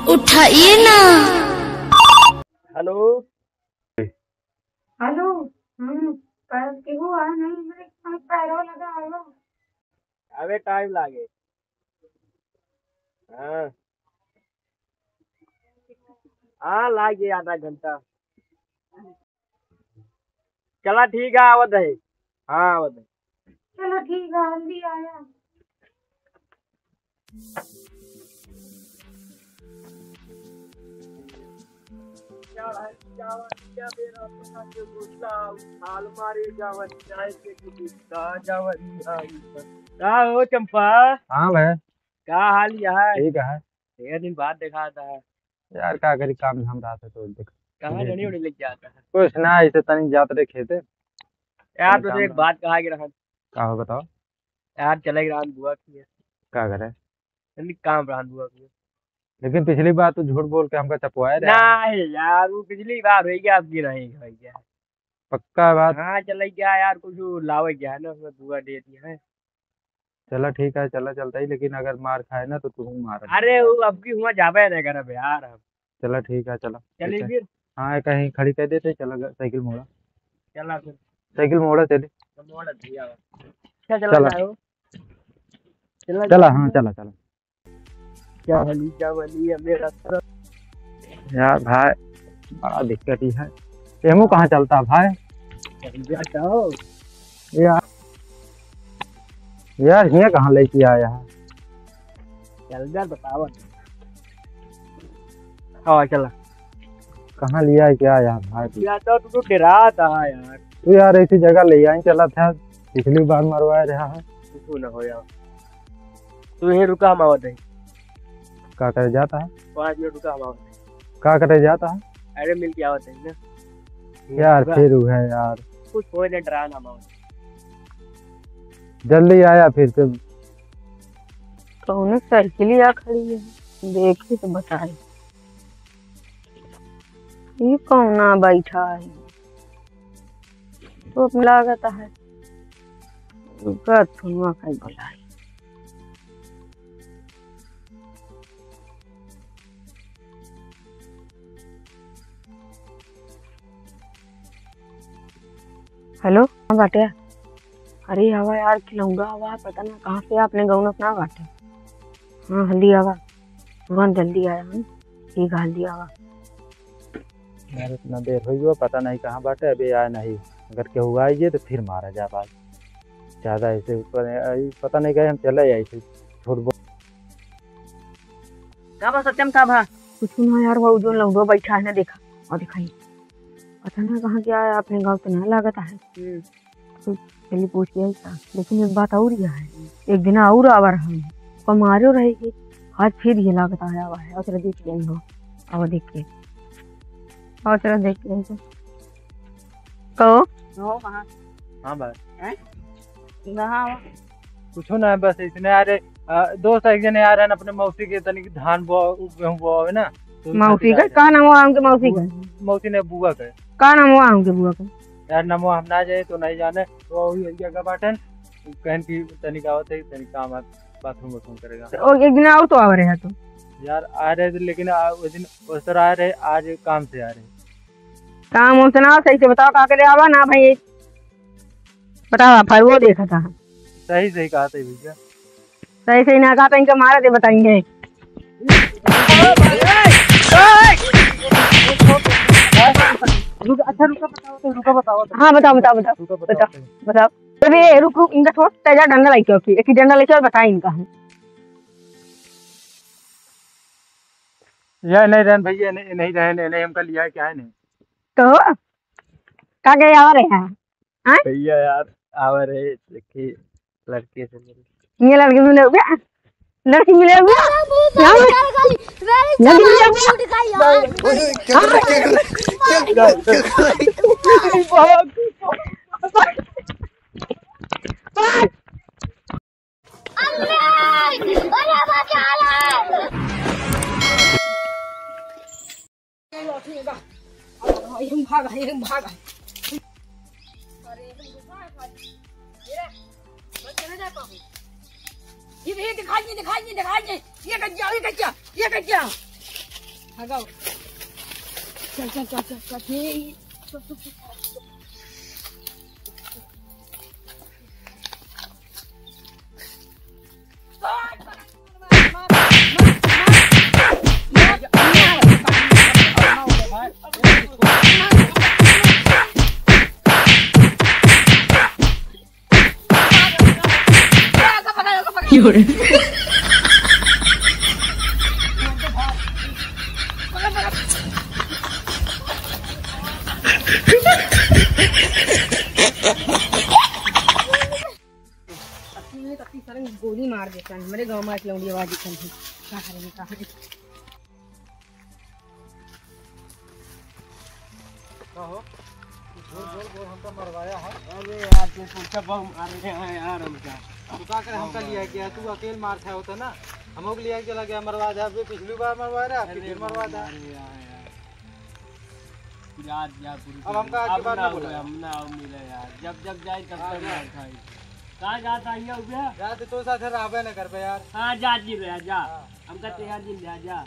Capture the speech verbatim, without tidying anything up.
उठाइए ना। हेलो। हेलो। हम्म, पर केहू आ नहीं, मेरे पैरो लगा आवा। अबे टाइम लागे। हाँ। हाँ, लागे आधा घंटा। चला ठीक है, आवत है। हाँ, आवत है। चलो ठीक है, जल्दी आया। का हो चंपा? हाँ भाई। का हाल यार? ठीक है। ढेर दिन बाद देखा था। यार, का करी, काम धाम रहत है तो देख। कहाँ लेके जाने उड़े लेके जाता है? कुछ ना, ऐसे तनी जात रहे खेते। यार, तनी तो काम एक रहा। बात कहा के रहा। का हो, बताओ। यार, चले के रहा बुआ की। का करे? तनी काम रहा बुआ की। लेकिन पिछली बार तू झूठ बोल के हमका चपवाए रहे। नहीं यार, वो पिछली बार हो गया, अब की नहीं हो गया। पक्का बात? हाँ, चले गया यार, कुछ लावे गया है ना, उसमें बुआ दे दिया है। चला ठीक है, चला चलता ही, लेकिन अगर मार खाए ना तो तू मार। अरे वो अब की हुआ जाबे नहीं करब यार हम। चला ठीक है, चला। चलिए ठीक है। फिर। हाँ, कहीं खड़ी कर देते, चला ग-, साइकिल मोड़ा। चला फिर। साइकिल मोड़ा चली। तो मोड़ा दिया। अच्छा, चला चला। जाओ। चला चला, जाओ। हाँ, चला, चला। क्या हाली, क्या वाली है मेरा तरफ? यार भाई, बड़ा दिक्कत ही है। एमू कहाँ चलता भाई? चल जा, जाओ। यार, यार, हियाँ कहाँ लेके आया है? चल जा, बताओ। हाँ, चला। कहाँ लिया है क्या यार भाई तू? या तो तू तो डरात है यार। तू यार ऐसी जगह ले आई, चला था, पिछली बार मरवाए रहा है। कुछ ना हो यार। तू यहीं रुका, हम आवत है। का करे जाता है? पाँच मिनट रुका, हम आवत है। का करे जाता है? अरे मिल के आवत है ना। यार, रुका। फिर वो है यार। कुछ हो ना, डरा ना, हम आवत है। जल्दी आया फिर से। कौनो साइकिलिया खड़ी है, देखी तो बताई। ई कौना बैठा है? तो अपने लागत है। रुका, थुनुआ कहीं बुलाई। हेलो, हाँ बाटे। अरे हवा यार, खिलौंगा हवा, पता ना कहाँ से अपने गौन अपना बाटे। हाँ, हल्दी आवा, तुरंत जल्दी आया हम। ठीक है, हल्दी आवा। यार, इतना देर हो गया, पता नहीं कहाँ बाटे, अबे आया नहीं। अगर केहू आ गए तो फिर मारा जा भाई। ज्यादा ऐसे ऊपर, पता नहीं कहे हम चले आई थी, झूठ बोल। का बा सत्यम, का बा? कुछ ना यार, वो जो लौंडो बैठा है ना, देखा, और दिखाई। पता ना कहाँ गया है, अपने गाँव तो ना लागत है। हम्म। तो चलिए पूछ के आई था। लेकिन एक बात और यह है, एक दिन और आवा रहा है, कमारो रहेगी, आज फिर ये लागत आया हुआ है, और देख के आई हो, और देख के, और देख के आई हो। कहो। हो कहाँ? हाँ भाई। हैं? कहाँ हो? कुछो ना, बस इसने, अरे, अ, दोस्त एक जने आ रहे हैं अपने मौसी के, तनिक धान बोआ, गेहूं बोआवे ना, तो मौसी खातिर आ का? रहे हैं। का नाम हुआ उनके मौसी का? मौसी ने बुआ के। का नाम हुआ उनके बुआ का? यार, नामो हम ना जाए तो नहीं जाने, तो वही एक जगह बाटन, कहन की तनिक आवत है, तनिक काम है, बाथरूम वाथरूम करेगा। तो एक दिन और तो आवा रहे तो। यार, आ रहे थे, लेकिन आ, उस दिन उस तरह आ रहे, आज काम से आ रहे। काम उतना सही से बताओ, का करे आवा ना भाई? बताओ, आप वो देखा था। सही, सही कहा था भैया। सही, सही ना कहा था, इनका मारा दे, बताएंगे। रुक, अच्छा, रुका, बताओ तो, रुका, बताओ तो। हाँ, बताओ, बताओ, बताओ। रुका, बताओ बताओ, तो। बताओ। अरे, रुक, रुक, इनका थोड़ा तेजा डंडा लाइके, ओके, एक ही डंडा लेके और बताएं इनका हम। यह नहीं रहन भैया, नहीं, नहीं रहन, नहीं हमका लिया क्या है नहीं। तो का गए आवा रहे हैं? हाँ? भैया यार, आवा रहे, देखी, लड़के से मिले। ये लड़के मिले हुए? लड़की मिले हुए? अरे, बहुत सारी लड़की मिले हुए? लड़की मिले हुए? अरे, अरे, बचा ले। ये भाग, ये भाग। अरे, ये भाग, भाग। ये रे, बच के ना जा पाऊँ। ये, ये दिखाइए, दिखाइए, दिखाइए। ये कट गया, ये कट गया, ये कट गया। भागो। चल, चल, चल, चल, चल, ये, ये, चल, चल, चल। अति में तो अति सारे गोली मार देता है। हमारे गाँव में एक लौंडी आवाज देता है। का करें, का करें? का हो? जोर, जोर, जोर, हमका मरवाया है। अरे यार, तू सोचा बम मार रहे हैं यार हमका। तू का करे, हमका लिया गया, तू अकेल मार खाया होता ना, हम लोग लिया के चला गया, मरवा दे। अबे पिछली बार मरवा रहा, अबकी अरे फिर मरवा दे। अरे यार, यार। जा, जा, पूरी अब हमका आज के अब बाद ना ना बोला। हम ना आओ मिले यार, जब, जब जाए तब हाँ, तब जा। मार खाई। कहाँ जाता है ये उबे? जा, तो तोर साथ रहबे ना करबे यार। हाँ, जा जी भैया, जा। हाँ। हमका हाँ। तैयार दिन भैया, जा।